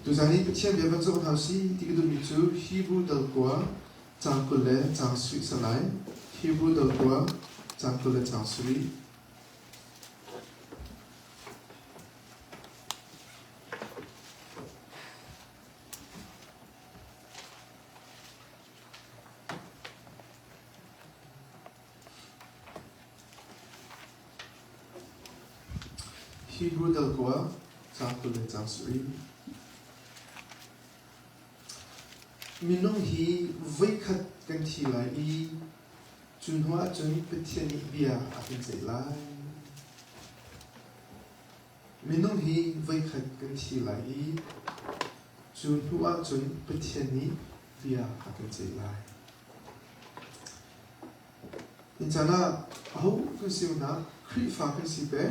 Tuzaan i Pathian bia van zoh hna usih ti ka duhmi cu Hebrew dal kua caang 20 le caang sarih a si lai. Hebrew dal kua caang 20 le caang sarih. Hebrew dal kua caang 20 le caang sarih. Minung hi voikhat kan thi lai i cu hnu ahcun Pathian nih bia a kan ceih lai. Minung hi voikhat kan thi lai i cu hnu ahcun Pathian nih bia a kan ceih lai. Hi caan ah aho kan si hna Khrihfa kan si pek,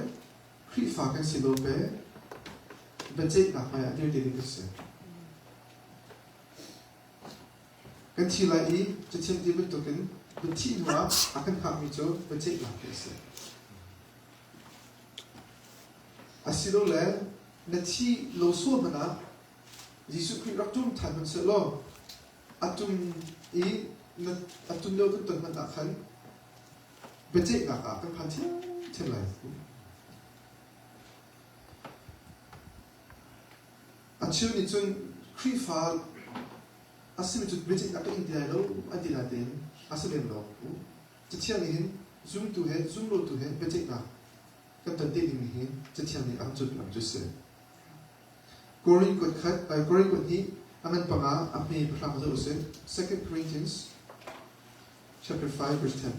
Khrihfa kan si lo pek, biaceihnak hmai ah dir te ding kan si. Kan thi lai i cathiang ti bantukin biathih hnu ah a kan hngakmi cu biaceihnak hi a si. Asilole na thi lo sual hmanh ah Jesuh Khrih rak ṭum ṭhan hmanh sehlaw a ṭum i na a ṭum lio kan ton hmanh ah khan biaceihnak ah kan phan ṭhiamṭhiam lai. A cheu nih cun Khrihfa a simi cu biaceihnak ka ing ti lai lo an ti lai tein a si lem lo. Cathiang nih hin zumtu he zumlotu he biaceihnak kan ton te dingmi hi Cathiang nih a kan cawnpiak cu a si. Korin kuat khat, Korin kuat hnih a ngan panga a hme pahra zoh u sih. Second Corinthians chapter 5 verse 10.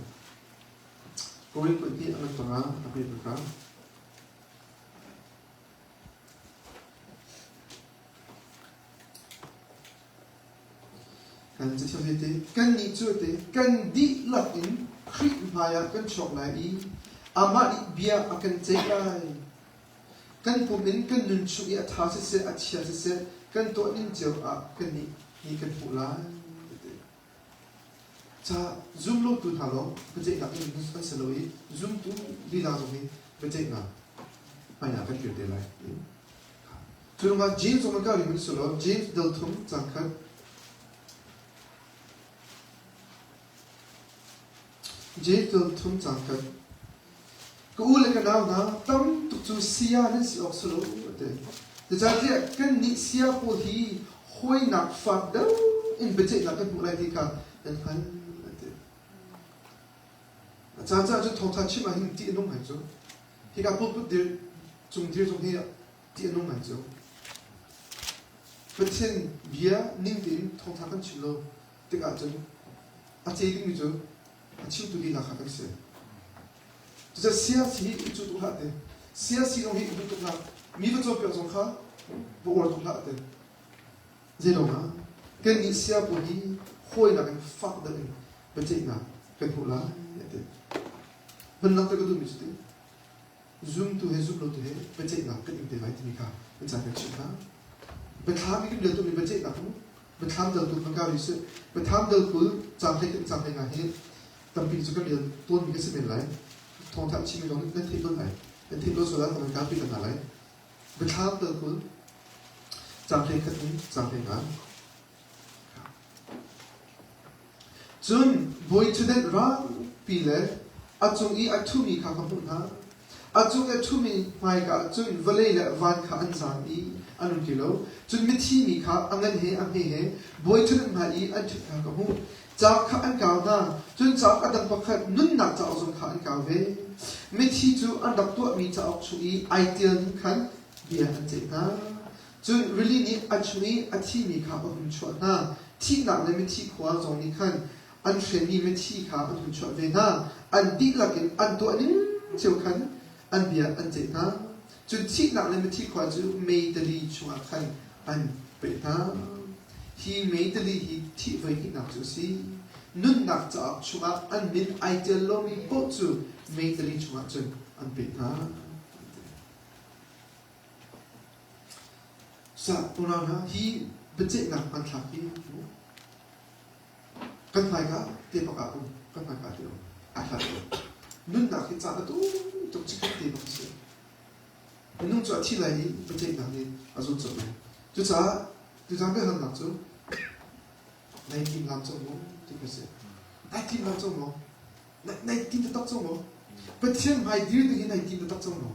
Korin kuat hnih a ngan panga a hme pahra. Kan cathiang hi te kannih cu te kan dihlak in Khrih hmaiah kan chuak lai i amah nih bia a kan ceih lai. Kan pum in kan nun chung i a ṭha siseh a chia siseh kan tuah ning cio ah kannih nih kan hmuh lai. Ca zumlotu hna lawng biaceihnak in an si lo i zumtu lila zong hi biaceihnak hmaiah kan kir te lai. Cu ruangah James zong kan ri si law James dal thum cang khat James dal thum cang khat ka u le ka nau hna tam tuk cu sia nan si awk si lo ati. Zeicahtiah kannih sia pawl hi hawinak fak deuh in biaceihnak kan hmuh lai ti kha nan hngal ati. A caan caan cu thawngtha chim ah hin ṭih a nung ngai cu. Hika pulput dir cung dir zong hi ṭih a nung ngai cu. Pathian bia ning tein thawngtha kan chim lo tikah cun a ce dingmi cu a chimtu lila kha kan si. Cucaah sia si hi i cu tuk hlah te. Sia si zong hi i duh tuk hlah. Mi va cawnpiak zong kha va uar tuk hlah te. Zeilawng ah kannih sia pawl hi hawinak in fak deuh in biaceihnak kan hmuh lai a ti. Van langhter ka duhmi cu ti zumtu he zumlotu he biaceihnak kan ing te lai timi kha kan caan kan chimh hna. Biathlam i kan rel tukmi biaceihnak mu biathlam dal tu kan rih sih. Biathlam dal 20 caang hlei kan caang hlei nga hi tampi cu kan rel tawnmi kan si men lai. Thawngtha chimmi zong nan theih tawn lai. Nan theih tawn sual ah kan pi hna lai. Biathlam dal 20 caang hlei khat in caang hlei nga. Cun bawi ṭhutdenh rangpi le a cung i a ṭhumi kha ka hmuh hna. A cung i a ṭhumi hmaika ah cun vawlei le van kha an zaam i an um ti lo. Cun mithi mi kha a ngan he a hme he bawi ṭhutdenh hmai i an ṭhut kha ka hmuh. Cauk kha an kau hna, cun cauk a dang pakhat nunnak cauk zong kha an kau ve. Mithi cu an rak tuahmi cauk chung i ai ṭial ning khan bia an ceih hna. Cun rili nih a chung i a thimi kha a hun chuah hna. Thihnak le mithi khua zong nih khan an hrenmi mithi kha an hun chuah ve hna. An dihlak in an tuah ning cio khan an bia an ceih hna. Cun thihnak le mithi khua cu meitali chungah khan an paih hna. Hi meitali hi thih voi hnihnak cu a si. Nunnak cauk chungah an min ai ṭial lomi paoh cu meitali chungah cun an paih hna. Unau hna, hi biaceihnak hmanthlak hi kan hmaika te bak ah um, kan hmaika te um, aa hlat lo. Nunnak hi caan a tum tuk chikkhat te bak a si. Minung cu a thi lai i biaceihnak nih a zul colh lai. Cucaah tuzaan biahalnak cu nai tim lam cang maw ti ka si. Nai tim lam cang maw? Nai tim taktak cang maw? Pathian hmai dir ding hi nai tim taktak cang maw?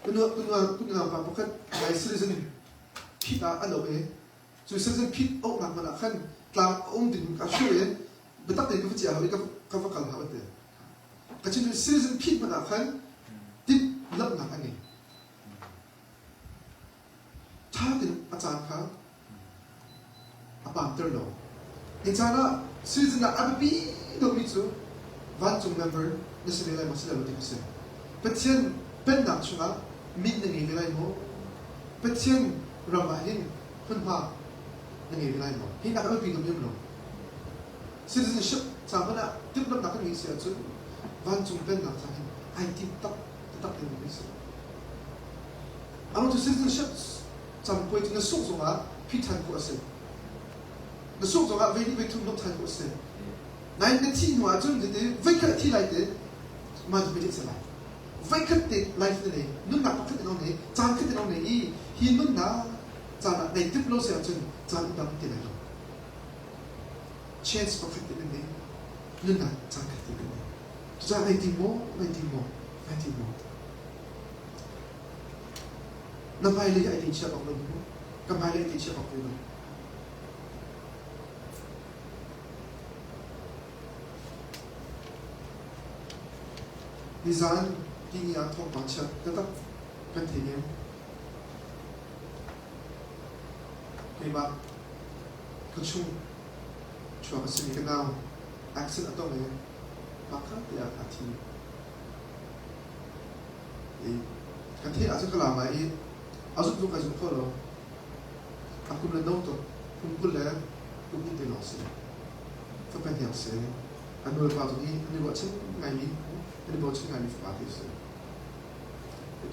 Kunua pa pakhat nai citizen phit ah an auh i cu citizen phit auhnak hmanh ah khan tlang a um ding ka hrial i biatak tein ka va chia hau i ka va kal hau an ti. Ka chim citizen phit hmanh ah khan timhlamhnak a ngei. Ṭha tein a caan kha a paamter lo. Hi caan ah citizen ah a biapi deuhmi cu vancung member na si ve lai maw si lai lo ti kha a si. Pathian pennak chungah min na ngei ve lai maw? Pathian ram ah hin hmunhma na ngei ve lai maw? Hi nak a biapi deuhmi um lo. Citizenship ca hmanh ah timhlamhnak kan ngeih si ahcun vancung pennak ca hin ai tim tak taktak dingmi kan si. Anu cu citizenship campuai cu na sungh zongah phit ṭhan khawh a si. Na sungh zongah vei nih vei thum hnawh ṭhan khawh a si. Nain na thih hnu ahcun tete voikhat thi lai te mah cu bia si lai. Voikhat te life na nei, nunnak pakhat in nei, caan khat in nei i hi nunnak caan ah nei timh lo si ahcun caan dang ti lai lo. Chance pakhat te na nei, nunnak caan khat te na nei. Cucaah nei tim maw, nei tim maw, nei tim maw? Na hmailei ai ti chia bak lo mu. Ka hmailei ai ti chia bak ve lo. Nizan tini ah thawngpang chiat taktak kan thei lem. Keimah ka chung chuak a simi ka nau accident a tong i mahka te ah a thi. Ka theih ahcun ka la lai i a zumh zong kai zum kho lo. A kum le no tuk, kum 20 le kum hnih te lawng si. Fapa hniang si. A nu le pa zong hi an i ruahchan ngaimi, an i bochan ngaimi fapa te si.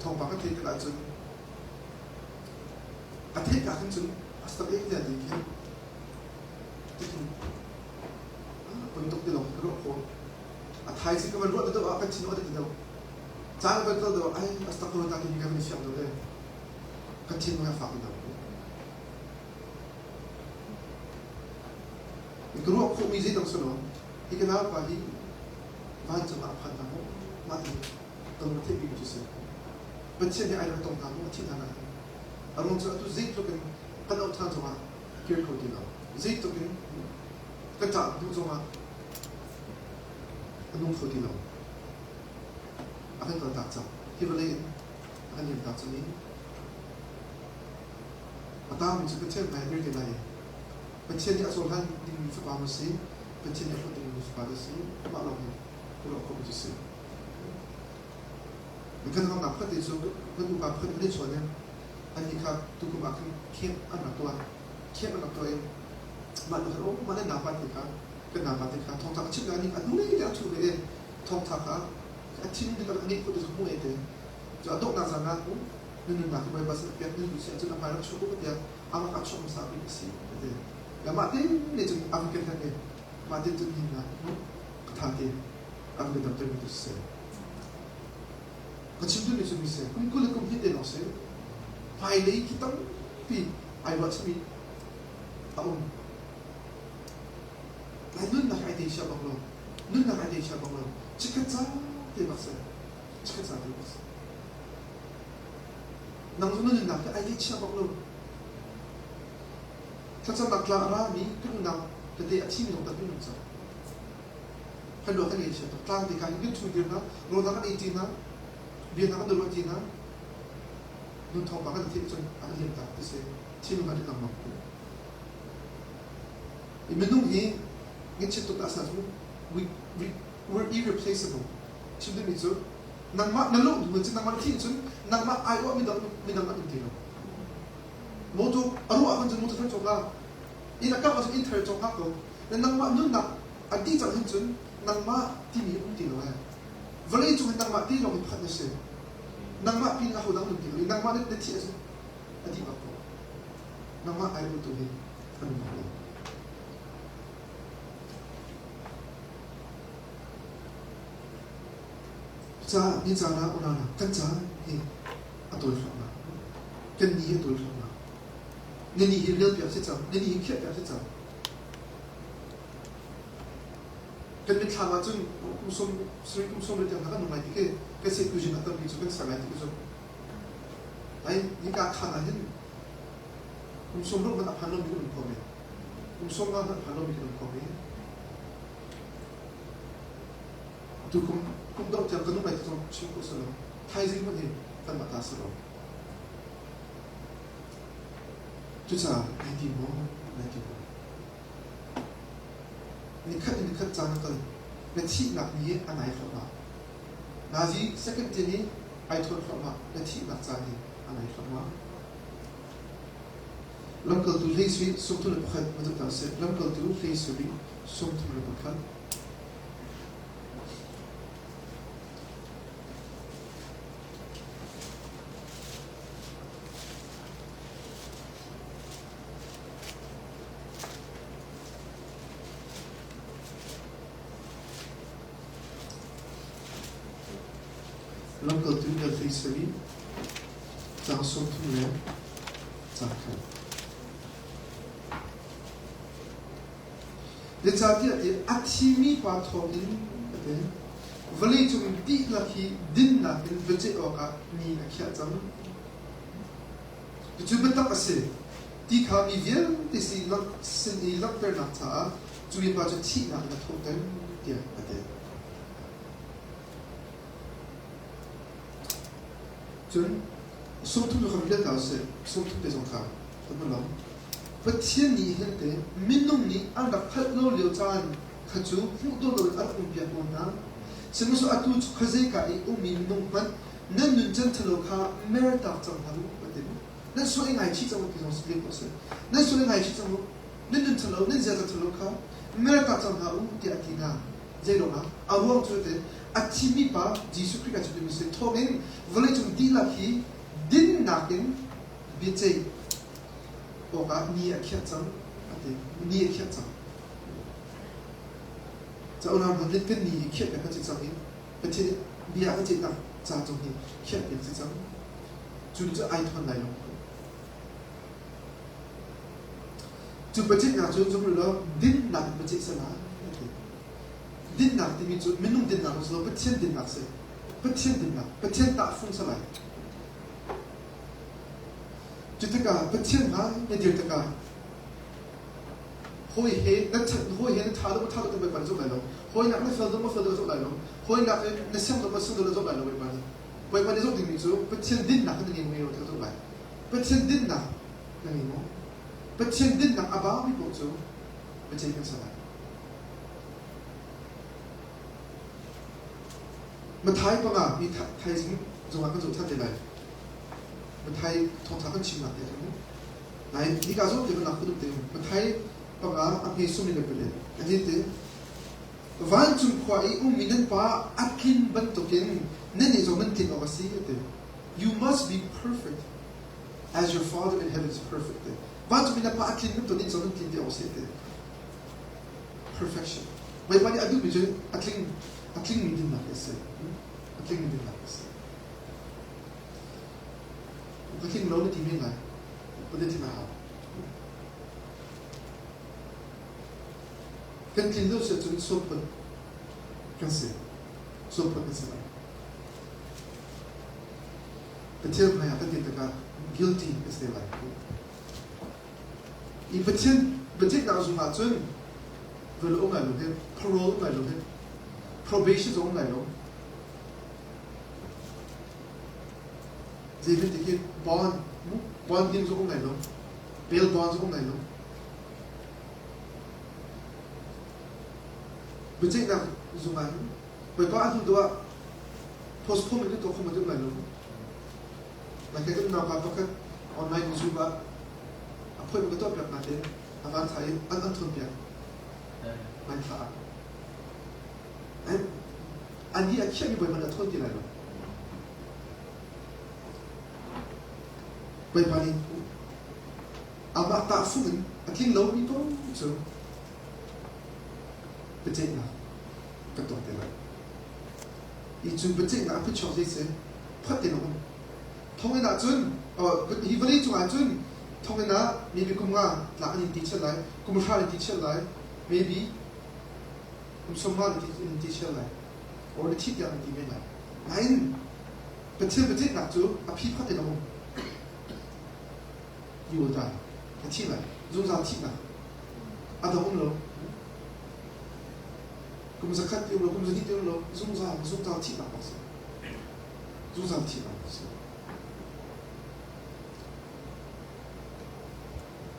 Thawngpang ka theih tik ahcun a theih ka khin cun a stop ek tiah ti khin tikhin poi tuk ti lawng ka ruah khawh. A thaizing ka van ruah deuh ah kan thin a ti deuh. Caan a van kal deuh ai a tak ko ta ti kan i fiang deuh le kan thin a fak deuh. Ka ruah khawhmi zeidang si lo. Hi ka naupa hi vancung ah phan hna maw mah hi ka lung theih bik cu si. Pathian nih ai rak tong hna maw a thih hna nain. A ruang cu atu zeitluk in kan auh ṭhan zongah kir kho ti lo. Zeitluk in ka ṭah hnu zongah a nung kho ti lo. A kan kaltak cang. Hi vawlei in a kan liamtak cang i a tangmi cu Pathian hmai ah dir te lai i Pathian nih a cohlan dingmi fapa maw si, Pathian nih a hlawt dingmi fapa dah si, amah lawng hi ka ruah khawhmi cu si. Kan hangnak pakhat te cu kan upa pakhat kan i chawn i annih kha tukum ah khan camp an rak tuah. Camp an rak tuah i mah nu khan oh mah nan naupa te kha kan naupa te kha thawngtha ka chimh lai ning a hnulei te a ṭhu ve i thawngtha kha a thinlung te kha a ngeih khawh ti kha hmuh e te cu a donghnak zan ah na nunnak hi Bawipa sin a pek nan duh si ahcun a hmai rak chuak u tiah amah a chuak hmasa bik a si a ti. Le mah te nih cun a va ka hlen i mah te cun hin na ka tha te a va ka damtermi tu si. Ka chim duhmi cu mi si kum 20 le kum hnih te lawng si hmailei khi tampi ai ruahchanmi a um. Lai nunnak ai te chia bak lo. Nunnak ai te chia bak lo. Chikkhat ca te bak si. Chikkhat ca te bak si. Nang zong na nunnak hi ai te chia bak lo. Thlacamnak tlang a rami kan unau tete a thimi zong tampi nung cang. Kan ruah kan ei chia tuk. Tlang te ka hin kan thu dir hna, rawl kan ei ti hna, bia hna kan ruah ti hna. Nun thawngpang kan theih cun a kan liam tak ti si. Thinlung kan i lengmang. I minung hi ngeihchiat tuk dah sa cu we, we, we're irreplaceable. Chim duhmi cu nangmah na luh hnu cun nangmah na thih cun nangmah aiawh midang midang an um ti lo. Motor a ruah ahcun cun motor thar cawk la. Inn a kangh ahcun inn thar cawk hna ko. Na nangmah nunnak a dih cang hin cun nangmah timi um ti lo eh. Vawlei cung hin nangmah ti lawng in pakhat na si. Nangmah pin aho dang nun ti lo. Nangmah na thih ahcun a dih bak ko. Nangmah aiawhtu hi an um bak lo. Ca ni caan ah unau hna kan caan hi a tawi thluahmah. Kan ni hi a tawi thluahmah. Na ni hi rel piak si cang. Na ni hi khiah piak si cang. Kan mitthlam ah cun kum sawm sarih kum sawm tiang hna kan nung lai ti khi kan set kuzin a tampi cu kan ser lai ti khi cu. Ai hika khan ah hin kum sawm ruk hmanh a phan lomi kan um kho men. Kum sawm nga hmanh a phan lomi kan um kho men. Tu kum kum dongh tiang kan um lai ti zong chim khawh si lo. Thaizing hmanh hi kanmah ta si lo. Cucaah nai tim maw? Nai tim maw? Nikhat in nikhat caan a kal. Na thihnak ni hi a nai thluahmah. Nazi second te nih ai thawn thluahmah. Na thihnak caan hi a nai thluahmah. Lamkaltu hlei sui 31 va tuah seh. Lamkaltu hlei sui 31. Lamkaltu dal hlei sarih, caang 30 le caang khat. Zeicahtiah ti a thimi pa thawngin a ti. Vawleicung dihlak hi dinnak in biaceih awkah ni a khiah cang. Cucu biatak a si ti kha mi vialte sin i langhternak caah cu mipa cu thihnak in a thawhter tiah a ti. Cun 30 kha vialte a si, 30 te zong kha kan hmu lo. Pathian nih hin te minung nih an rak hngalh lo lio caan kha cu hmuh dawh loin a rak umpiak ko hna. Sihmanhsehlaw atu cu khuazeika i ummi minung hmanh nan nuncan ṭhalo kha mertak cang hlah u, a ti. Nan sual i ngaichih cang u ti zong leh khawh a si. Nan sual i ngaichih cang u, nan nun ṭhalo, nan ziaza ṭhalo kha mertak cang hlah u tiah a ti hna. Zei ruangah? A ruang cu te a thimi pa Jesuh Khrih a chimmi si thawngin vawleicung dihlak hi dinnak in biaceih awkah ni a khiah cang a ti. Ni a khiah cang. Ca unau hna kan ni hi khiah piak kan si cang i Pathian nih bia a kan ceihnak ca cung hi khiah piak si cang. Cu cu ai thawn lai lo. Cu biaceihnak cu zum law dinnak in biaceih seh lai a ti. Dinnak timi cu minung dinnak si lo Pathian dinnak si. Pathian dinnak, Pathian tahfung si lai. Cu tikah Pathian hmai na dir tikah hawi he na hawi he na ṭha deuh ṭha deuh Bawipa nih zoh lai lo. Hawi nak na fel deuh maw fel deuh zoh lai lo. Hawi nak na siang deuh maw siang deuh zoh lai lo Bawipa nih. Bawipa nih zoh dingmi cu Pathian dinnak na ngei maw ngei lo ti kha zoh lai. Pathian dinnak na ngei maw? Pathian dinnak a baumi paoh cu biaceih kan si lai. Mathai panga mi thaizing zongah kan zoh ṭhan te lai. Mathai thawngṭha kan chimnak te khan Nain hika zawn te kan duh te Mathai panga a hme sum in pale a hin te vancung khua i ummi nan pa a tlin bantukin nan nih zong nan tlin awk a si a ti. You must be perfect as your father in heaven is perfect. Vancung i na pa a tlin bantuk nih zong nan tlin te awk a si a ti. Perfection. Bawipa nih a duhmi cu a tling a tlingmi dinnak hi a si. A tlingmi dinnak a si. Ka tling lo na ti men lai. Ka tling a hau. Kan tlin lo si ahcun sualphut kan si. Sualphut kan si lai. Pathian hmaiah kan dir tikah guilty kan si lai. I Pathian biaceihnak zung ahcun velo um lai lo hi, parole um lai lo hi, probation zong um lai lo. Zeitin ti khi bond, bond ding zong um lai lo, bail bond zong um lai lo. Biaceihnak zung ah hin Bawipa a hnu deuh ah postpone in tuah kho ma ti um lai lo. Like kan naupa pakhat online Zoom ah appointment ka tuah piak hna te a van thla i an an thawn piak. Van thla ah. An hi a khiahmi Bawipa nih a thawn ti lai lo. Bawipa nih amah tahfung in a tling lomi paoh cu biaceihnak kan tuah te lai. I cu biaceihnak a phichuak zei si? Phot in a um. Thonginn ah cun hi vawlei cungah cun thonginn ah maybe kum nga tlak an in ti chiat lai, kum hra an in ti chiat lai, maybe kum 50 an in ti chiat lai, or na thi tiang an ti men lai. Nain Pathian biaceihnak cu a phi phot in a um. You will die. Na thi lai. Zungzal thihnak. A dang um lo. Kum zakhat ti um lo, kum zahnih ti um lo, zungzal, zungzal thihnak bak si. Zungzal thihnak bak si.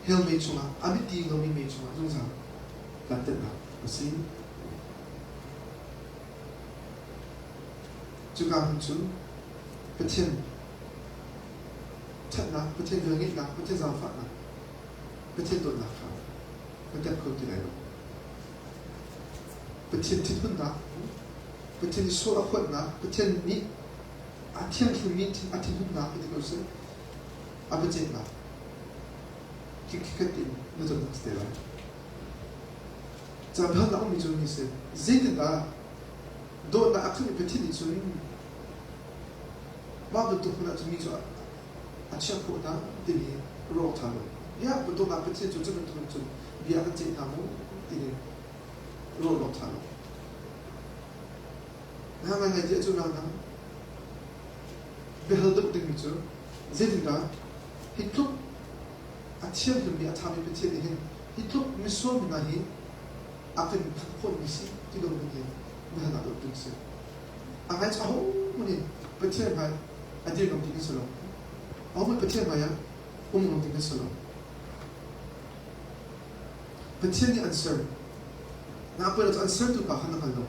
Hell mei chungah, a mit lomi mei chungah zungzal dantatnak a si. Cuka hmun cu Pathian ṭhatnak, Pathian velngeihnak, Pathian zaangfahnak, Pathian dawtnak kha na tep kho ti lai lo. Pathian thinhunnak, Pathian i sual a huatnak, Pathian nih a thianghlimmi a thinhunnak ti ko seh, a biaceihnak khikkhat in na ton te lai. Caanhman a ummi cu ni si. Zeitindah dawtnak a khatmi Pathian nih cun mah bantuk hmun ah cun mi cu a chiah khawh hna timi ruah ṭha lo. Ya dawtnak Pathian cu cu bantuk in cun bia a kan ceih hna maw timi ruah awk ṭha lo. Na ngaingai ti ahcun nang biahal deuh dingmi cu zeitindah hi tluk a thianghlimmi a ṭhami Pathian nih hin hi tluk misual mi hna hi a kan khamh khawhmi si ti lo hmanh hi biahalnak deuh ding si. A ngai cu ahohmanh in Pathian hmai a dir ngam ding an si lo. Ahohmanh Pathian hmai ah um ngam ding an si lo. Pathian nih an ser. Na poi cu an sertu pa kha na hngal lo.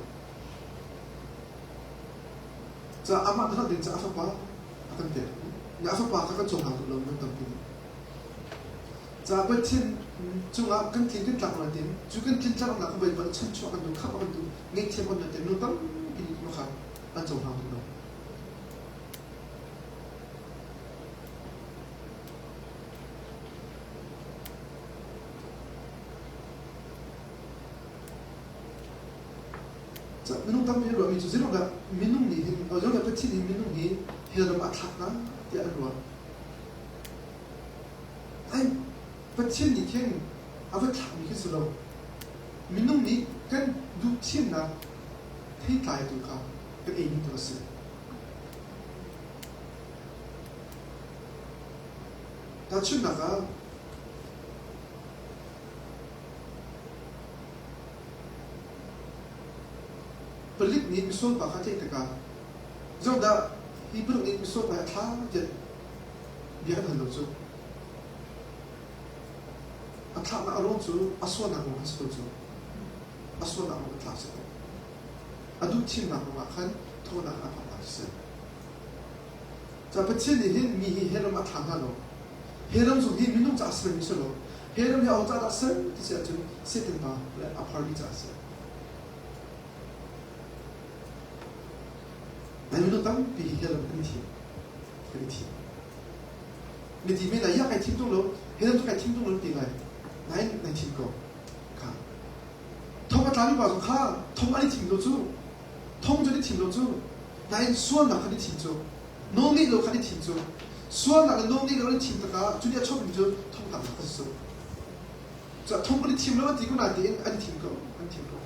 Ca amah na hngalh ding ca a fapa a kan pek. Na a fapa kha kan cohlang duh lo nan tampi nih. Ca Pathian cungah kan tlin kan tlak lo tin cu kan tlin tlak nak Bawipa nih chanchuah kan duh khamh kan duh ngaihthiam kan duh tin nu tampi nih kha an cohlang duh lo. Minung tampi an ruahmi cu zeiruangdah minung nih hin zeiruangdah Pathian nih minung hi hell ram ah a thlak hna tiah an ruah. Ai Pathian nih khin a va thlakmi khi si lo. Minung nih kan duh thimnak theitlai tu kha kan eimi tu a si. Tahchunhnak ah Palik nih misual pa kha a tlaih tikah zeidah hi palik nih misual pa hi a thla tiah bia an hal lo cu. A thlahnak a ruang cu a sualnak ruang a si ko cu. A sualnak ruang a tla si ko. A duh thimnak ruangah khan thawnak a phaknak a si. Ca Pathian nih hin mi hi hell ram a thla hna lo. Hell ram zong hi minung caah sermi si lo. Hell ram hi aho caah dah ser ti si ahcun Satan pa le a party caah a si. Nai minung tampi hi hell ram kan i thim. Kan i thim. Mi ti men ah ya kai thim tung lo, hell ram cu kai thim tung lo ti lai. Nain nai thim ko. Kha. Thong a tlami pa zong kha thong an i thim lo cu. Thong cu an i thim lo cu. Nain sualnak kha an i thim cu. Nawlngeih lo kha an i thim cu. Sualnak le nawlngeih lo an i thim tikah cu nih a chuakmi cu thongtlaknak a si cu. Cuah thong an i thim lo an ti ko nain an i thim ko. An thim ko.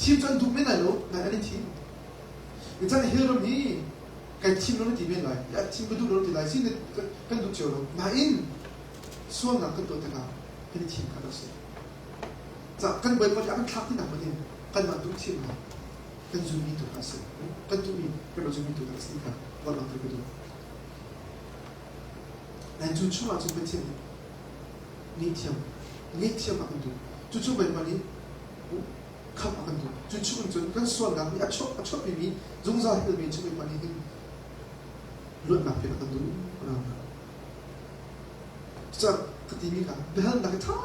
Thim cu an duh men lai lo, nain an i thim. Chan hell ram hi kai thim lo na ti men lai. Ya thim ka duh lo na ti lai. Si kan duh cio lo. Nain sualnak kan tuah tikah kan i thim kha a si. Kan Bawipa nih a kan thlak tinak hmanh in kanmah duh thimnak kan zulmi tu kha a si. Kan duhmi kan rak zulmi tu kha a si kha ruah langhter ka duh. Nain cu chungah cun Pathian nih ngaihthiam ngaihthiam a kan duh. Cucu Bawipa nih khamh a kan duh. Cu chung in cun kan sualnak nih a chuah a chuahpimi zungzal hilmi chung Bawipa nih hin luatnak pek a kan duh. Cucaah ka timi kha biahalnak hi ṭha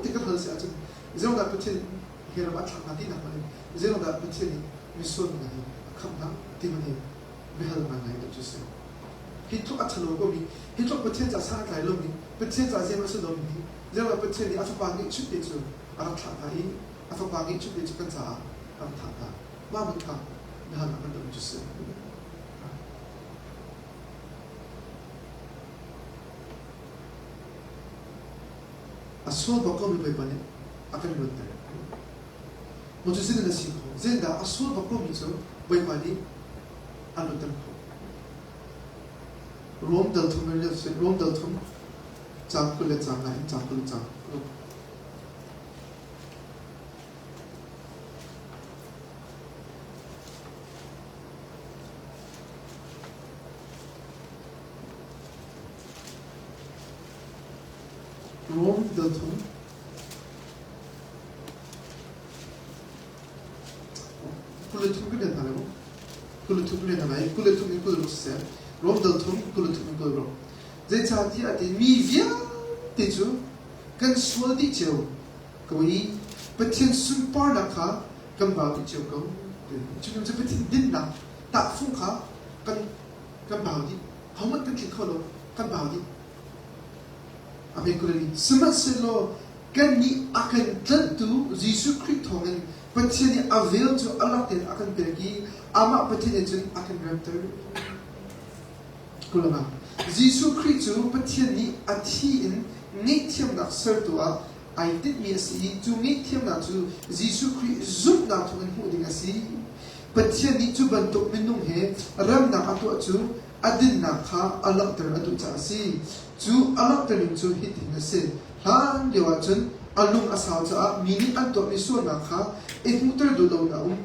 tein kan hal si ahcun zeiruangdah Pathian hi ram ah thlak hna tinak hmanh in zeiruangdah Pathian nih misual hna hi a khamh hna ti hmanh hi biahal ngaingai deuh cu a si. Hi tluk a ṭhalo komi, hi tluk Pathian caah san a tlai lomi, Pathian caah zeiruang a si lomi hi zeiruangdah Pathian nih a Fapa ngeihchunh te cu a rak thlah hna i a Fapa ngeihchunh te cu kan caah a rak thah hna. Mah hmanh kha. Na halnak kan um cu si. A sual bak komi Bawipa nih a kan luatter. Maw cu zeitin a si khawh? Zeitindah a sual bak komi cu Bawipa nih a luatter khawh? Rom dal thum in Rom dal thum caang 20 le caang nga in caang 20 le caang ruk. Rom dal thum 23 kan hna lai maw? 23 kan hna lai. 23 in 26 siseh. Rom dal thum 23 in 26. Zeicahtiah ti mi vialte cu kan sual dih cio ko i Pathian sunparnak kha kan bau dih cio ko. Cu cu Pathian dinnak tahfung kha kan kan bau dih. Hohmanh kan tlinh kho lo. Kan bau dih. A hme kulali. Sihmanhsehlaw kannih a kan tlanhtu Jesuh Khrih thawngin Pathian nih a vel cu a lak tein a kan pek i amah Pathian nih cun a kan remter. Kulanga. Jesuh Khrih cu Pathian nih a thi in ngaihthiamnak sertu ah ai tinhmi a si i cu ngaihthiamnak cu Jesuh Khrih zumhnak thawngin hmuh ding a si. Pathian nih cu bantuk minung he remnak a tuah cu a dinnak kha a langhter a duh caah a si. Cu a langhter ning cu hitin a si. Hlan lio ahcun a lung a sau caah mi nih an tuahmi sualnak kha i hmuhter duh loin a um.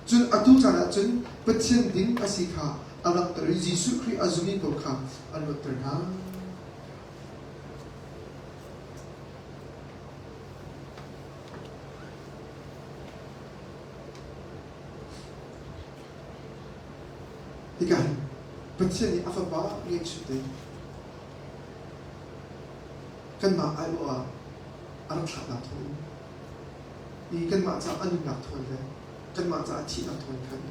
Cun atu caan ahcun Pathian ding a si kha a langhter i Jesuh Khrih a zumi paoh kha a luatter hna. Hika hin Pathian nih a Fapa ngeihchunte kanmah aiawh ah a rak thlahnak thawngin i kanmah caah a nunnak thawng le kanmah caah a thihnak thawng khan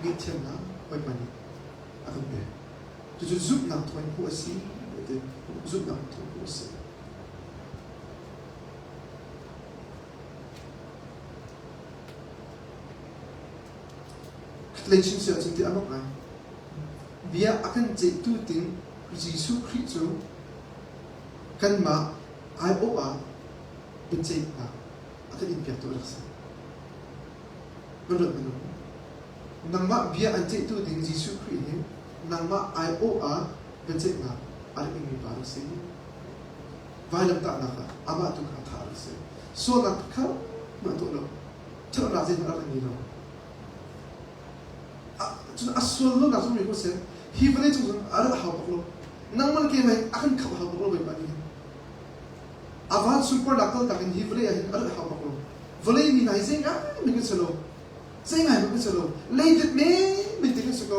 ngaihthiamnak Bawipa nih a kan pek. Cucu zumhnak thawngin hmuh a si, ti zumhnak thawng hmuh a si. Khatlei chim si ahcun ti a mak ngai. Bia a kan ceihtu ding Jesuh Khrih cu kanmah aiawh ah biaceihnak a kan inpiaktu a rak si. Van ruat hmanh u. Nangmah bia an ceihtu ding Jesuh Khrih hi nangmah aiawh ah biaceihnak a rak ingmi pa a rak si. Vailamtahnak ah amah tu kha thah a rak si. Sualnak kha hmanh tuah lo. Ṭhatnak zeihmanh a rak ngei lo. Cun a sual lonak zong ko seh hi vawlei cung cun a rat hau bak lo. Nangmah le keimah a kan khamh hau bak lo Bawipa nih hin. A van sunparnak kaltak in hi vawlei ah hin a rat hau bak lo. Vawlei mi hna hi zei ngai men kan si lo. Zei ngai men kan si lo. Leidip men men te kan si ko.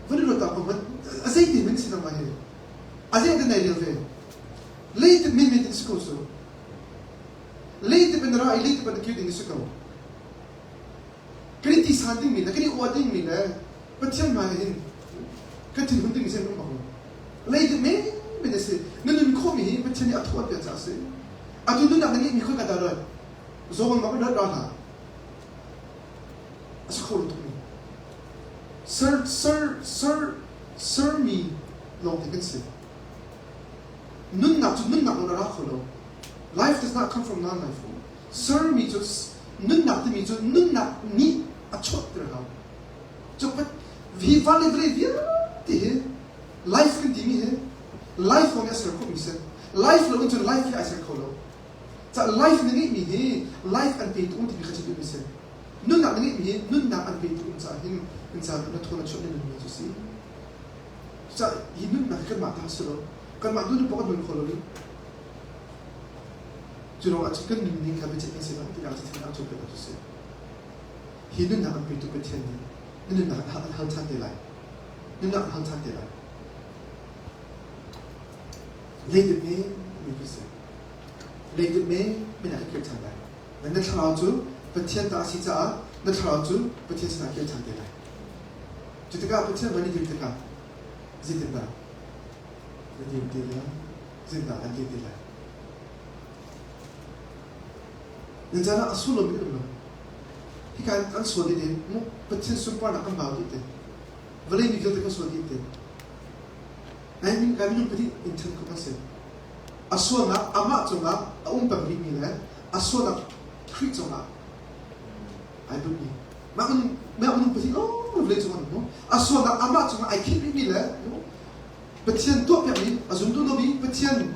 Van i ruat ta ko hmanh a zei ti men si nangmah hi. A zei te nai rel ve. Leitip men men tin si ko su. Leitip in ra i leitip an kir ding si ko. Kan i ti san ding mi le kan i uah ding mi le Pathian hmai hin kan thinhun ding mi si an um bak lo. Leitip men men a si. Na nun khawh mi hi Pathian nih a thaw an pek caah a si. Atu nunnak na ngeih mi khoi ka dah rat. Zawng bak in rat ra hlah. A si kho lo tukmi. Ser, ser, ser, sermi lawngte kan si. Nunnak cu nunnak in a ra kho lo. Life does not come from non-life. Sermi cu nunnak timi cu nunnak nih a chuahter hau. Cu hi van le vawlei vialte hi life kan timi hi life lawng nih a ser khawhmi si. Life lo in cun life hi ai ser kho lo. Ca life na ngeihmi hi life an petu um timi kha chim duhmi si. Nunnak na ngeihmi hi nunnak an petu um caah hin in caan na thawn a chuah na nunmi cu si. Cucaah hi nunnak hi kanmah ta si lo. Kanmah tu nu kan nun kho lo i cu ruangah cun kan nunning kha biaceih kan si lo tinak cu thil cu cu si. Hi nunnak an petu Pathian nih na nunnak an hal ṭhan te lai. Nunnak an hal ṭhan te lai. Leitit mi mi cu si. Leitit mi min ah ka kir ṭhan lai. Na thlarau cu Pathian ta a si caah na thlarau cu Pathian sinah kir ṭhan te lai. Cu tikah Pathian van i dir tikah zeitindah na dir te lai? Zeitindah an dir te lai? Zeicahtiah a sual lomi an um lo. Hika in kan sual dih te, mu Pathian sunparnak kan bau dih te. Vawlei mi vialte kan sual dih te. Nai min kai minung pahnih in then khawh kan si. A sualnak amah cungah a um peng rihmi le a sualnak Khrih cungah ai bunhmi. Mah minung mah minung pahnih lawng vawlei cungah an um. A sualnak amah cungah ai khinh rihmi le Pathian tuahpiakmi a zum duh lomi Pathian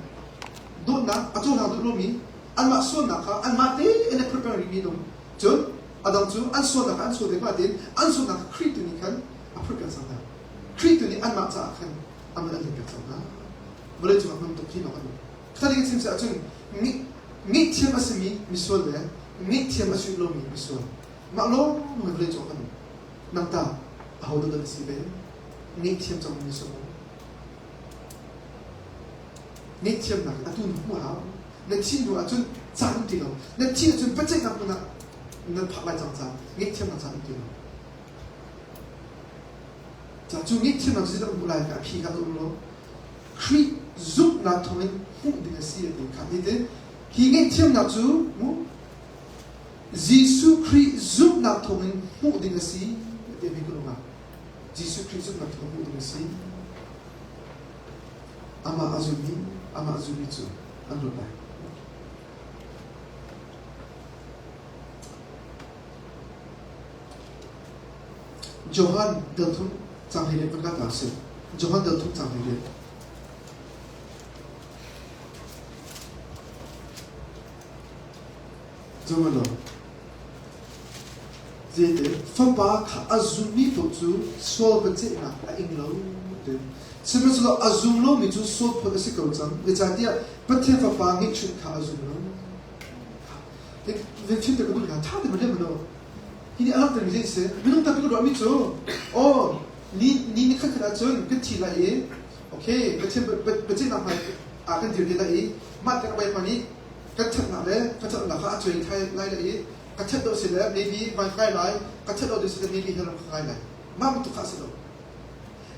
dawtnak a cohlang duh lomi anmah sualnak kha anmah tein a prepare rihmi an um. Cun a dang cu an sualnak kha an sual ve tein an sualnak kha Khrih tu nih khan a prepare cang hna. Khrih tu nih anmah caah khan a man an limpiak cang hna. Vawlei cungah hman tuk hi lawng an um. Khaling chim si ahcun ngaihthiam a simi misual le ngaihthiam a si lomi misual mah lawng vawlei cungah kan um. Nang tah ahodah na si ve? Ngaihthiam cangmi na si maw? Ngaihthiamnak atu na hmuh hau. Na thih hnu ahcun caan um ti lo. Na thih ahcun biaceihnak hmun ah na phak lai cang caah ngaihthiamnak caan um ti lo. Ca cu ngaihthiamnak cu zeidah hmuh lai ka phi kha um lo. Khrih zumhnak thawngin hmuh ding a si a ti kha hi ti hi ngaihthiamnak cu mu Jesuh Khrih zumhnak thawngin hmuh ding a si ti mi ka Jesuh Khrih zumhnak thawngin hmuh ding a si. Amah a zummi, amah a zummi cu an luat lai. Johan dal thum cang hei kan ka si. Johan dal thum cang hei Zohhmanh law, zeite fapa kha a zummi paoh cu sual biaceihnak a ing lo ti. Sihmanhsehlaw a zum lomi cu sual phawt a si ko cang, zeicahtiah Pathian Fapa ngeihchunh kha a zum lo. Fim te ka duh hna, ṭha tein lem law. Hi nih a langhtermi zei a si? Minung tampi kan ruahmi cu, aw, ni ni ni khat khat ahcun kan thi lai i, okay, Pathian biaceihnak hmai ah kan dir te lai i, mah te Bawipa nih kan ṭhatnak le ka ṭhatnak kha a cuai thai lai le i ka ṭhat lo si le maybe van kai lai ka ṭhat lo si le maybe hell ka kai lai mah bantuk kha a si lo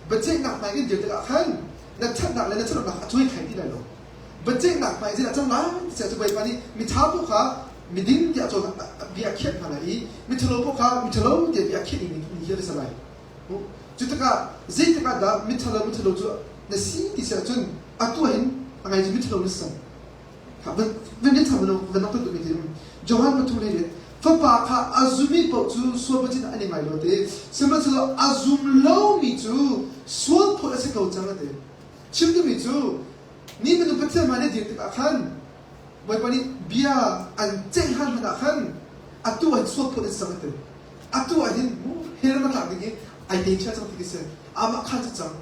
biaceihnak hmai kan dir tikah khan na ṭhatnak le na ṭhatlonak a cuai thai ti lai lo biaceihnak hmai zeidah cang lai ti cu Bawipa nih miṭha paoh kha miding tiah cawn bia a khiah hna lai i miṭhalo paoh kha miṭhalo tiah bia a khiah ni hi a si lai cu tikah zeitik ah dah miṭhalo miṭhalo cu na si ti si ahcun atu hin a ngai cu miṭhalo na si cang Johan pathum le fapa kha a zummi paoh cu sual pacin an i ngai lo ti sihmanhsehlaw a zum lomi cu sual phawt a si ko cang a ti chim duhmi cu ni minung Pathian hmai na dir tikah khan Bawipa nih bia an ceih han hmanh ah khan atu ah hin sual phawt a si cang a ti atu ah hin hell ram a tlak ding i ai te chia cang ti khi si amah khan si cang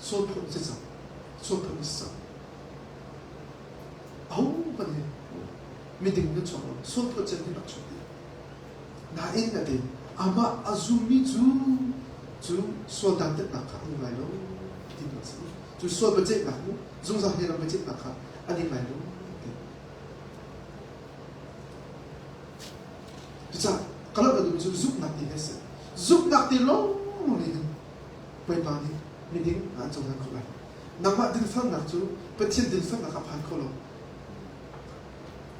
Sualphawt si cang. Sualphawt si cang. Ahohmanh hi miding nan chuak lo. Sualphawt cem hi rak chuak dih. Nain a ti, amah a zummi cu cu sual dantatnak kha an ngai lo ti a si. Cu sual biaceihnak mu zungzal he ram biaceihnak kha an i ngai lo ti. Cucaah ka lamh na duhmi cu zumhnak ti hi a si. Zumhnak ti lawng nih hin Bawipa nih miding ah an cohlan khawh lai. Nangmah dinfelnak cu Pathian dinfelnak ah phan kho lo.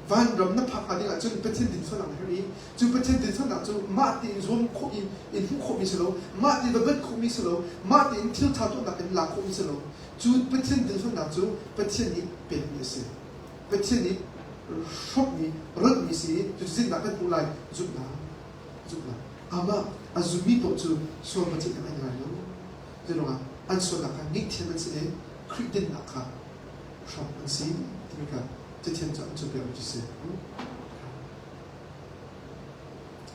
Vanram na phak hnga ding ahcun Pathian dinfelnak na herh i cu Pathian dinfelnak cu mah tein zuam khawh in, in hmuh khawhmi si lo, mah tein va banh khawhmi si lo, mah tein thil ṭha tuahnak in lak khawhmi si lo. Cu Pathian dinfelnak cu Pathian nih pekmi a si. Pathian nih hrawkmi, ronhmi si i cu zinnak kan hmuh lai zumhnak zumhnak amah a zummi paoh cu sual Pathian an ngai lo zeiruangah an sualnak kha ngaihthiam an si i Khrih dinnak kha hrawk an si timi kha Cathiang cu an cawnpiakmi cu si.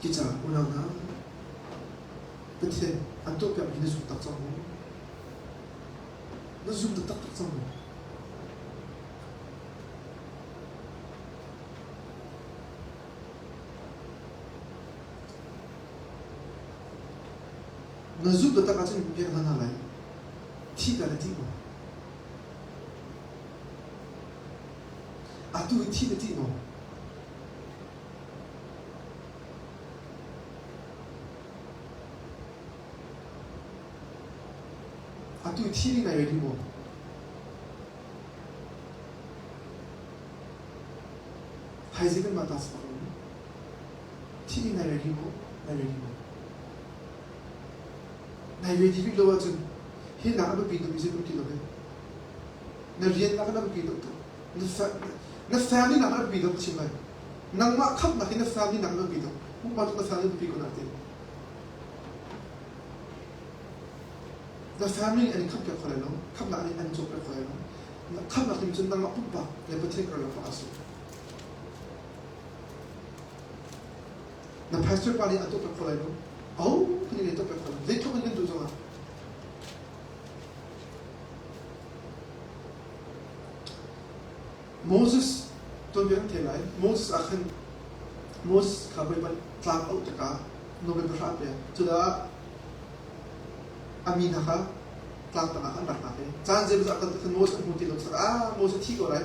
Cucaah unau hna Pathian an tuahpiakmi na zum tak cang maw? Na zum taktak cang maw? Na zumh taktak ahcun biak hna hna lai. Thih dah na ṭih maw? Atu hi thih na ṭih maw? Atu thi ding nai ready maw? Thaizing kan mah ta si bak lo. Thi nai ready maw? Nai ready maw? Nai ready rih lo ahcun hi nak a biapi tuk mi zei ti lo he. Na rian nak a biapi tuk tuk. Na family nak a biapi tuk chim lai. Nangmah khamnak in na family nak a biapi tuk. Pumpak na family biapi ko nak ti. Na family nih an in khampiak kho lai lo. Khamnak nih an cawkpiak kho lai lo. Khamnak timi cu nangmah pumpak le Pathian karlak ah a si. Na pastor pa nih a tuahpiak kho lai lo. Oh, kan nih tuahpiak kho lo. Zeitluk in kan duh zongah. Moses tuanbia kan thei lai. Moses ah khan Moses kha Bawipa tlang auh tikah Nobel pahra a pek. Cucaah a mi hna kha tlang tangah an rak hna i caan zeimawzat kal khan Moses an hmu ti lo tikah ah Moses thi ko lai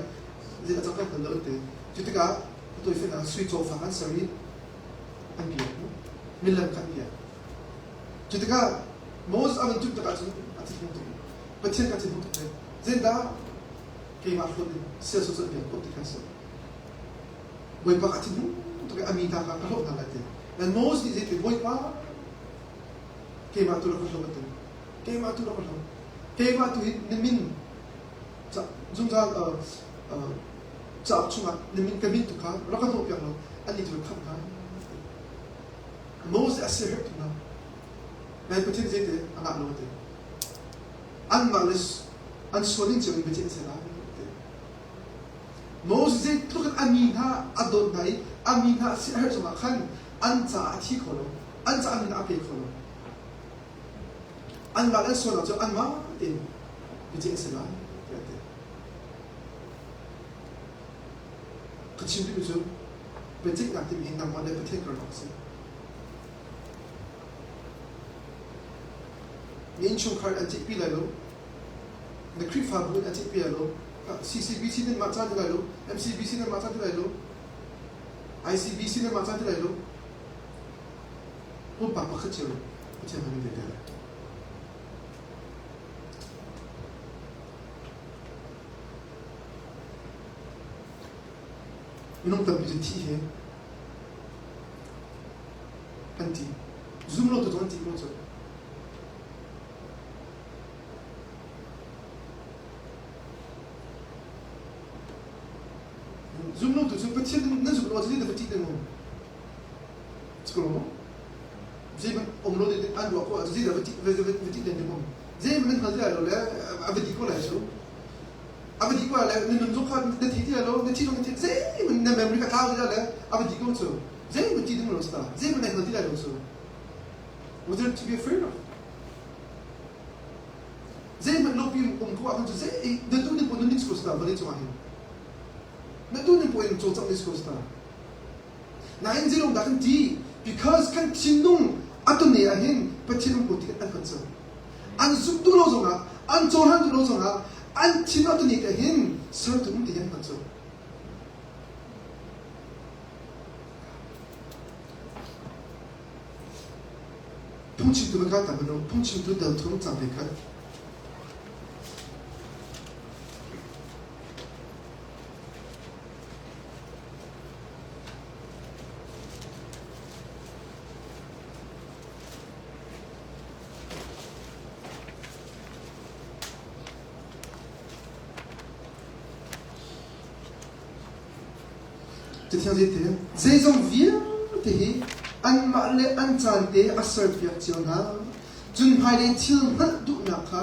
zei a cang kan hngal lo an ti. Cu tikah a tawifian ah sui cawfang an ser i an biak. Milem kha an biak. Cu tikah Moses a van ṭum tikah cun a thinhung tuk. Pathian kha thinhung tuk ve. Zeidah keimah hruat in siasal cu an biak khawh ti kha a si. Bawipa kha a thinhung tuk i a mi hna kha ka hloh hna lai ti. And Moses nih zeitin Bawipa keimah tu rak ka hloh a ti. Keimah tu rak ka hloh. Keimah tu hi na min zungzal cauk chungah na min ka min tu kha rak ka hnawh piak law annih tu khamh hna. Moses a siaherh tuk hna. Nain Pathian zeiti a ngah lo ti. Anmah le an sual ning cio in biaceih an si lai ti. Moses zeitluk in a mi hna a dawt hna i a mi hna a siaherh zongah khan an caah a thi kho lo. An caah min a pe kho lo. Anmah le an sualnak cu anmah tein biaceih an si lai tiah a ti. Ka chim duhmi cu biaceihnak timi hi nangmah le Pathian karlak a si. Na innchungkhar an ceihpi lai lo. Na Khrihfabu in an ceihpi lai lo. CCBC nan mah caan ti lai lo. MCBC nan mah caan ti lai lo. ICBC nan mah caan ti lai lo. Pumpak pakhat cio Pathian hmang in te lai. Minung tampi cu thi he an ti. Zum lo tu zong an ti ko cu. Zum lo tu cu Pathian nan zum lo ahcun na va ṭih ding um. Ciklo maw? Zeihmanh um lo ding an ruah ko ahcun zeidah va ṭih ding um. Zeihmanh nan hngal ti lai lo le a va dih ko lai cu. A va dih ko lai le na nun zong kha na thi ti lai lo, na thi zong na thi zeihmanh na memory kha tlau ti lai le a va dih ko cu. Zeihmanh ṭih ding lo si ta. Zeihmanh na hngal ti lai lo cu. Was there to be afraid of? Zeihmanh lopi um ko ahcun cu zei na duh ning poh nun ning si ko si ta vawlei cungah hin. Na duh ning poh in cawlcangh ning si ko si ta. Nain zeilawng dah kan ti? Because kan thinlung a tone ah hin Pathian um ko ti an kan co. An zumh duh lo zongah, an cohlan duh lo zongah, an thin a tone te hin sertu um ti hi an kan co. Phungchimtu kan kai ta hmanh u, phungchimtu dal thum cang ve khat. Cathiang zeiti? Zeizong vialte hi anmah le an caan te a serpiak cio hna. Cun hmailei thil hngalh duhnak kha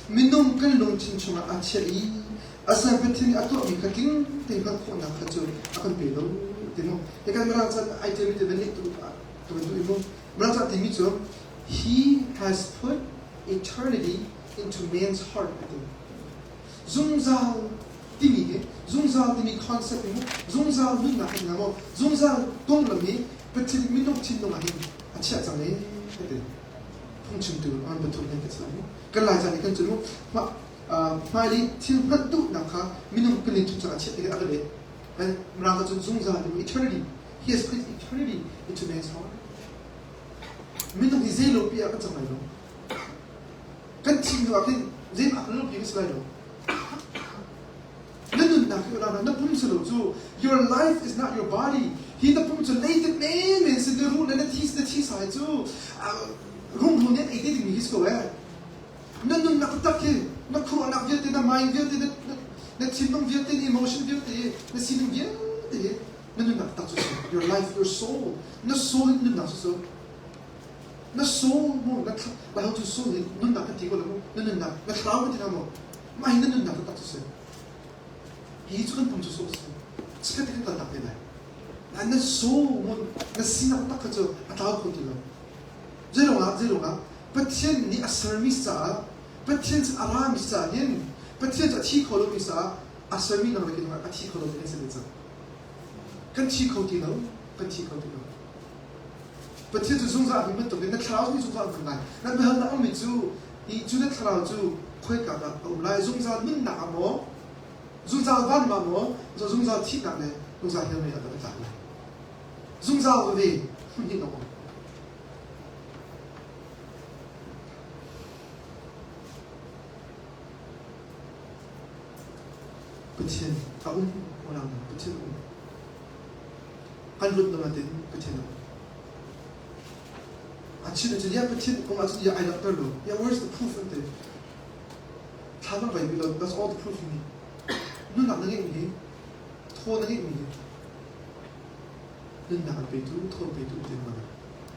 minung kan lungthin chungah aa chiah i a ser Pathian nih a tuahmi kha tling tein hngalh khawhnak kha cu a kan pe lo ti mu. Hi kan Mirang chan ai ṭialmi te van leh tu ka van duh i mu. Mirang ca timi cu He has put eternity into man's heart a ti. Zungzal timi hi zungzal timi concept hi zungzal nunnak hi maw zungzal konglam hi Pathian minung thinlung ah hin a chiah cang e ka ti. Phungchimtu an pathum hin ka chiah mu. Kan lai caan i kan cu hmailei thil hngalh duhnak kha minung kan in cang a chiah ti a ka leh. Mirang ka cun zungzal timi eternity. He has put eternity into man's heart. Minung hi zei lo pi ah kan cang lai lo. Kan thih hnu ah khin zeimah kan lo pi kan si lai lo. Na nun. nunnak hi unau na pum si lo cu. Your life is not your body. Hi na pum cu leitit men si na ruh le na thi na thi sai cu rungrul nih an ei te dingmi hi si ko eh. Na nunnak taktak hi na khuaruahnak vialte, na mind vialte, na thinlung vialte, na emotion vialte, na sining vialte hi na nunnak taktak cu si. Your life, your soul. Na soul in nunnak cu cu. Na soul mu, na Lai cu soul hi nunnak kan ti ko lo mu. Na nunnak, na thlarau kan ti hna maw? Mah hi na nunnak taktak cu si. Hi cu kan pum cu soul si. Chikkhat te kan kaltak te lai. Na soul mu, na sinak tak kha cu a tlau kho ti lo. Zeiruangah zeiruangah Pathian nih a sermi caah Pathian sin a rami caah hin Pathian cu a thi kho lomi caah a sermi nang le kei a thi kho lomi kan si ve cang. Kan thi kho ti lo, kan thi kho ti lo. Pathian cu zungzal hmun bantukin na thlarau nih zungzal hmun lai. Na biahalnak ummi cu hi cu na thlarau cu khoika dah a um lai? Zungzal nunnak ah maw? Zungzal van ah maw? Zungzal thihnak le zungzal hell mei ah dah na tlak lai? Zungzal veve hmun hin a um. Pathian a um unau hna Pathian a um. Kan lut lo natin Pathian a um. A chin ahcun ya Pathian um ahcun ya ai langhter lo. Yeah, where's the proof an ti. Thla na vai lo. That's all the proof you need. Nunnak na ngeihmi hi, thaw na ngeihmi hi, nunnak an petu, thawn petu ti mana.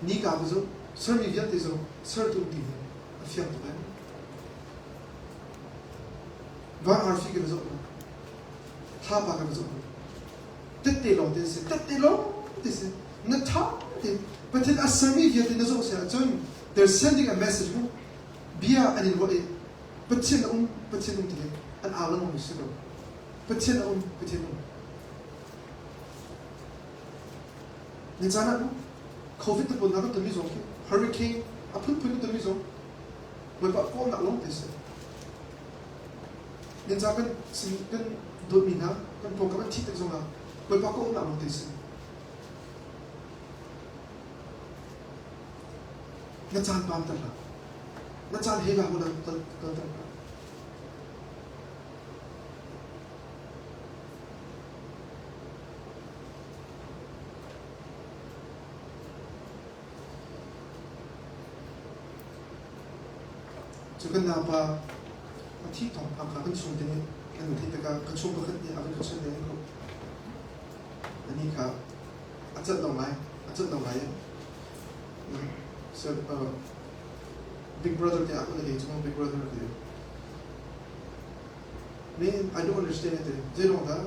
Nika ka zong, sermi vialte zong sertu ti hi a fiang tuk ai. Van arfi kan zoh hna. Thlapa kan zoh hna. Tette lawng te si, tette lawng te si. Na tha te Pathian a sermi vialte na zoh si ahcun they're sending a message mu. Bia an in ruah i Pathian a um, Pathian um ti an au lengmang mi si ko. Pathian a um, Pathian um. Ni caan ah COVID te pawl hna kan tonmi zong khi hurricane a phunphun kan tonmi zong Bawipa kawlnak lawng te si. Ni caan kan sin kan dawtmi hna kan pawngkam an thih tik zongah Bawipa kawlnak lawng te si. Na caan pam ter hlah. Na caan he la kal kal ter hlah. Cu kan naupa a thih thawngpang kha kan chungte nih kan theih tikah ka chung pakhat nih a van ka chawnh i anih kha a cat lo ngai, a cat lo ngai. So, uh, big brother te aku na chung big brother te. Man, I don't understand it. Zei dah?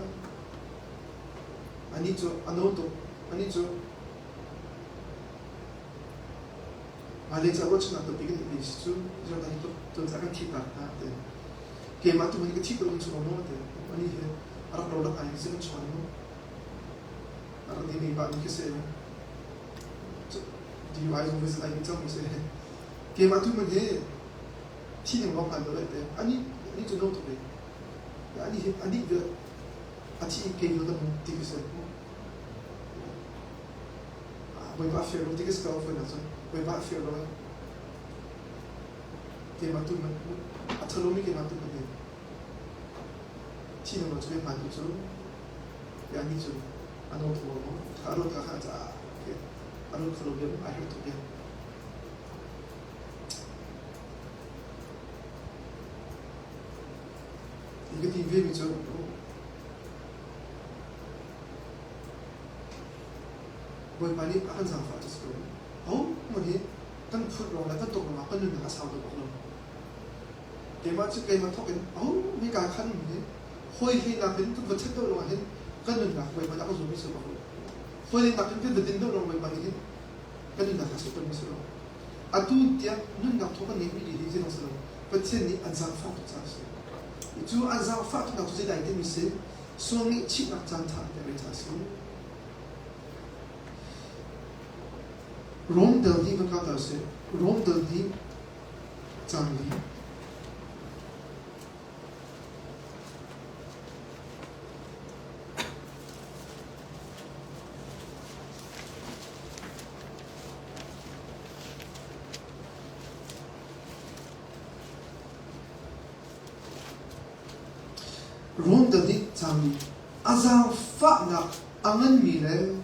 Anih cu a no tuk. Anih cu hmailei ca ruahchannak tampi kan ngeih si cu zeiruang hi tluk cun a kan thihnak hna ti. Keimah tu hi ka thih ko ding chung maw ti. Anih hi a rak ro rak ai si kan chawn mu. A rak ding pah mi khi si. DUI zong visit ai cang mi si. Keimah tu man hi thi ning lawng hngal lo te. Anih anih cu no tuk ve. Anih hi anih a thi kei lo dam ti ka si. Bawipa a fir lo ti ka si ko fawi nak cun Bawipa a fir lo ai. Keimah tu man a thalomi keimah tu man hi thi ning lo cu hmaan tu cu ya ni cu a no tho lo a ruat ka kha caah a ruat kho lo bia ai herh tuk bia. Hi ka ti ve mi cu Bawipa nih a kan zaangfah cu si ko. Ahohmanh hi kan phut ruang le kan tuk ruangah kan nunnak a sau deuh bak lo. Keimah cu keimah thawk in aho hika khan hi hawi hlei nakin kan va ṭhat deuh ruangah hin kan nunnak Bawipa nih a kan zuammi si bak lo. Hawi hlei nakin kan va din deuh ruang Bawipa nih hin kan nunnak a suktermi si lo. Atu tiang nunnak thaw kan ngeihmi hi zeidang si lo. Pathian nih an zaangfah tuk caah a si. Cu an zaangfah tuknak cu zeidah timi si sual ngaihchihnak caan ṭha an pek ve caah a si. Rom dal hnih va kal ta usih. Rom dal hnih caang li. Rom dal hnih. cangmi a zaangfahnak a nganmi le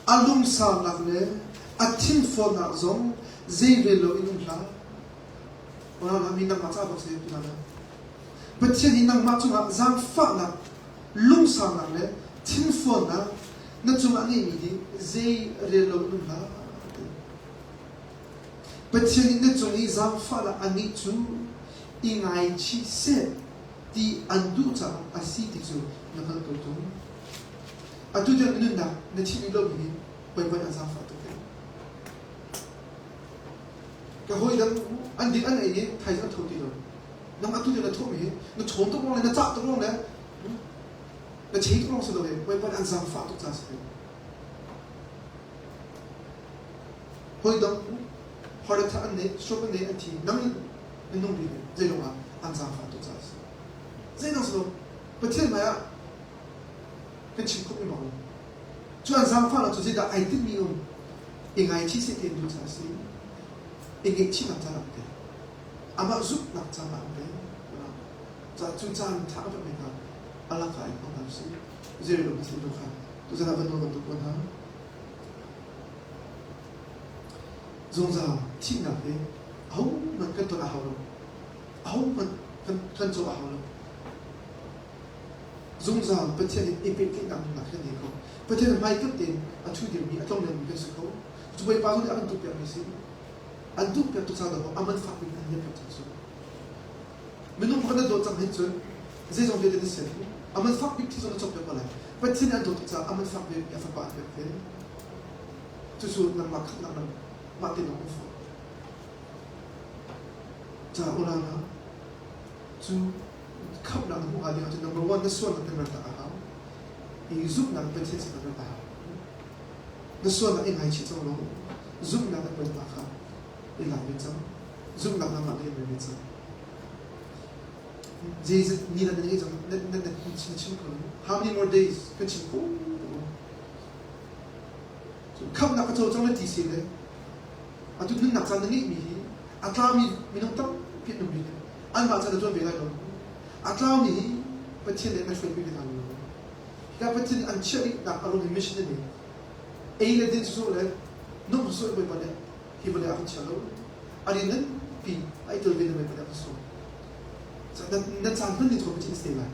a lungsaunak le a thinfualnak zong zeirel loin um hlah. Unau mi nangmah ca bak si tu hna. Pathian hi nangmah cungah zaangfahnak, lungsaunak le thinfualnak na cungah ngeihmi hi zei rel loin um hlah. Pathian nih na cung i zaangfahnak a ngeih cu i ngaichih seh ti an duh caah a si ti cu na hngalh ko tung. Atu tiang na nunnak na thih rih lomi hi Bawipa nih an zaangfah tuk ve. Ka hawi dang an ding an ei i thaizing an tho ti lo. Nang atu tiang na thawhmi hi na chawn tuk ruang le na cah tuk ruang le na chei tuk ruang si lo hi Bawipa nih an zaangfah tuk caah a si. Hawi dang heart attack an nei, stroke an nei, an thi. Nang na nung rih zeilong ah an zaangfah tuk caah a si. Zeidang si lo. Pathian hmai ah kan chim khawhmi bak lo. Cu an zaangfahnak cu zeidah ai tinhmi um? I ngaichih seh ti an duh caah a si. I ngaihchihnak caan ah an pek. Amah zumhnak caan ah an pek. Ca cu caan ṭha a pek hna. A lakah in hmang hna usih. Zeirel lo Pathian tu kha tuzan ah van nawl bantuk ko hna. Zungzal thihnak hi ahohmanh kan ton a hau lo. Ahohmanh kan, kan cawh a hau lo. Zungzal Pathian in i pehtlaihnak nunnak kan ngei kho. Pathian hmaikhat tein a ṭhu dirmi, a tlonglengmi kan si kho. Cu Bawipa zong nih a kan duhpiakmi a si. An duhpiak tuk caah dawh a man fak bik an liampiak cang cu. Minung kha na dawt cang hin cun zeizong vialte na sian hi a man fak bik thi zong na cawkpiak ko lai. Pathian nih an dawt tuk caah a man fak bik a fapa an pek ve. Cucu nangmah khamhnak lam mah te lawng um fawn. Ca unau hna, cu khamhnak na hmuh hnga ding ahcun number one na sualnak na mertak a hau. I zumhnak Pathian sin na rat a hau. Na sualnak i ngaichih cang law zumhnak in Bawipa kha i lak ve cang. Zumhnak nangmah nih in ve cang. Zeizat ni dah na ngei cang na na na na chim kho lo. How many more days kan chim kho Khamhnak ka co cang na ti si le atu nunnak caan na ngeihmi hi a tlaumi minung tampi an um rih. Anmah caan na tuan ve lai lo. A tlaumi hi Pathian nih an hruai ve hna lo. Hika Pathian nih an chiah rihnak a ruang hi mission a nei. Ei le din sawsawh le nung sawsawh Bawipa nih hi vawlei ah kan chia lo. A rian nganpi a i tel ve na Bawipa nih a kan sawm. Na caan hman ning cu Pathian si te lai.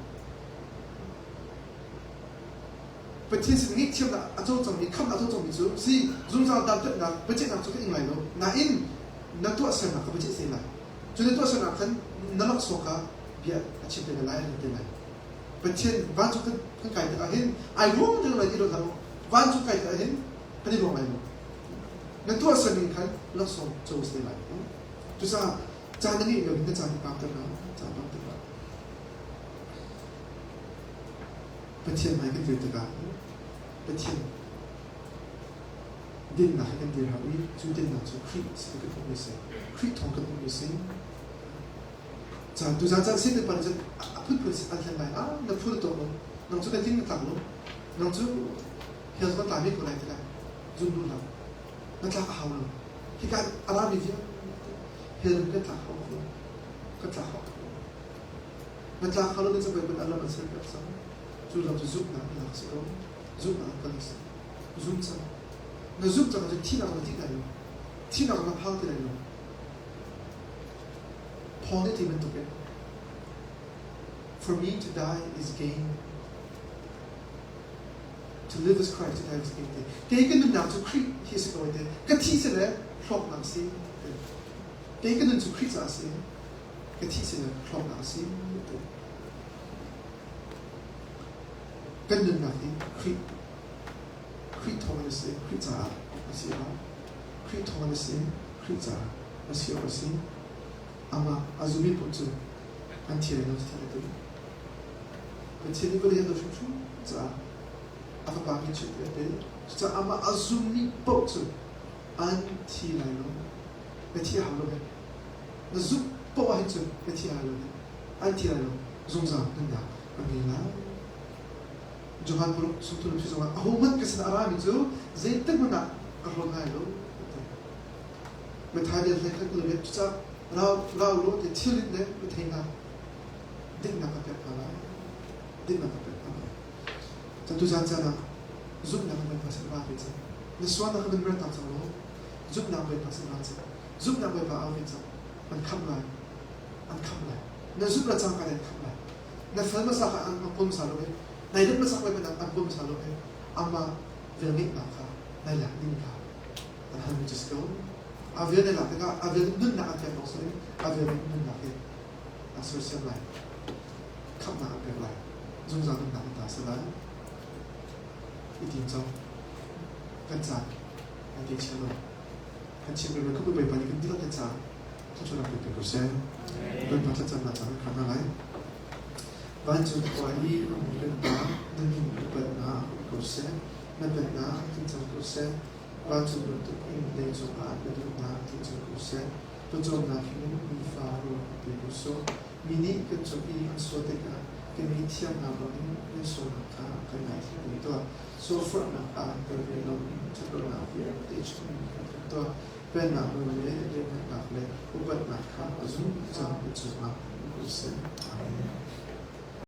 Pathian sin ngaihthiamnak a co cangmi, khamhnak a co cangmi cu si zungzal dantatnak, biaceihnak cu kan ing lai lo. Nain na tuahsernak kha biaceih te lai. Cu na tuahsernak khan na laksawng kha bia a chim te lai, a rel te lai. Pathian vancung kan, kan kai tikah hin ai ruang te lai ti lo hlah u. Vancung kai tikah hin kan i ruang lai lo. Na tuahser ning khan laksawng co si te lai. Cucaah caan na ngeih lo hin na caan hi pang ter hlah, caan pang ter hlah. Pathian hmai kan dir tikah Pathian dinnak he kan dir hau i cu dinnak cu Khrih sin kan hmuhmi a si. Khrih thawng kan hmuhmi a si. Caan tuzaan caan Satan pa nih cun a phunphun an hlen lai. Ah, na phun a tawk lo. Nang cu na ding na tlak lo. Nang cu hell kan tla ve ko lai ti lai. Zum duh hlah. Na tlak a hau lo. Hika a rami vialte hell kan tlak hau lo. Kan tlak hau lo. Na tlak hau lo na cabuai kun alam an serpiak cang. Cu lam cu zumhnak in lak si ko. Zumhnak in kal a si. Zum cang. Na zumh cang ahcun thihnak na tih lai lo. Thihnak na phang ti lai lo. Paul nih ti bantukin For me to die is gain. To live is Christ, to die is gain. Kei ka nunnak cu Khrih hi a si ko te. Ka thi si le hlawknak si. Kei ka nun cu Khrih caah si. Ka thih sinah hlawknak a si. Kan nunnak hi Khrih Khrih thawngin a si, Khrih caah a si awk. Khrih thawngin a si, Khrih caah a si awk a si. Amah a zumi paoh cu an thi lai lo ti a ti. Pathian nih vawlei a dawt hrimhrim caah a fapa ngeihchiat a pe. Cucaah amah a zummi paoh cu an thi lai lo. Na thi a hau lo he. Na zumh paoh ahhin cun na thi lai lo he. An thi lai lo. Zungzal nunnak an ngei lai. Johan paruk sungthu lam zongah ahohmanh ka sin a rami cu zeitik hmanh ah ka hlawn lai lo ti. Matthai bia hlei khat le cucaah rau rau law ti thilrit le rethei hna dinhnak ka pek hna lai. Dinnak a pek hna lai. Cun tuzan caan ah zumhnak in Bawipa sin ra ve cang. Na sualnak kha van mertak cang law zumhnak Bawipa sin ra cang. Zumhnak Bawipa au ve cang. An khamh lai. An khamh lai. Na zumh le cangka in an khamh lai. Na fel hmasa kha an pom hmasa lo i nai let hmasa lai an pom hmasa lo i amah velngeihnak kha nai lak ding kha an halmi cu si ko. A vel nai lak tikah a vel nunnak an pek lawng si a vel nunnak hi a sersiam lai. Khamhnak an pek lai. Zungzal nunnak an ta si lai. I tim cang. Kan caan an ti chia lo. Kan chim rih lo. Bawipa nih kan dihlak kan caan thluachuah pe pe ko seh. Bawipa thlacamnak caan kan hna lai. Vancung khua i um kan Pa, na min upatnak um ko seh. Na pennak tling cang ko seh. Vancung bantuk in leicung ah na duhnak tling cang ko seh. Pawcawmnak hin nifa rawl kan pe ko sawh. Mi nih kan cung i an sual tikah kan ngaihthiam hna bangin kan sualnak kha kan ngaithiam ve tuah. Sualforhnak ah tel ve loin ṭhatlonak vialte chungin kan tluk tuah. Pennak nawl le rianṭuannak le upatnak kha a zungzal na cungah um ko seh. Amen.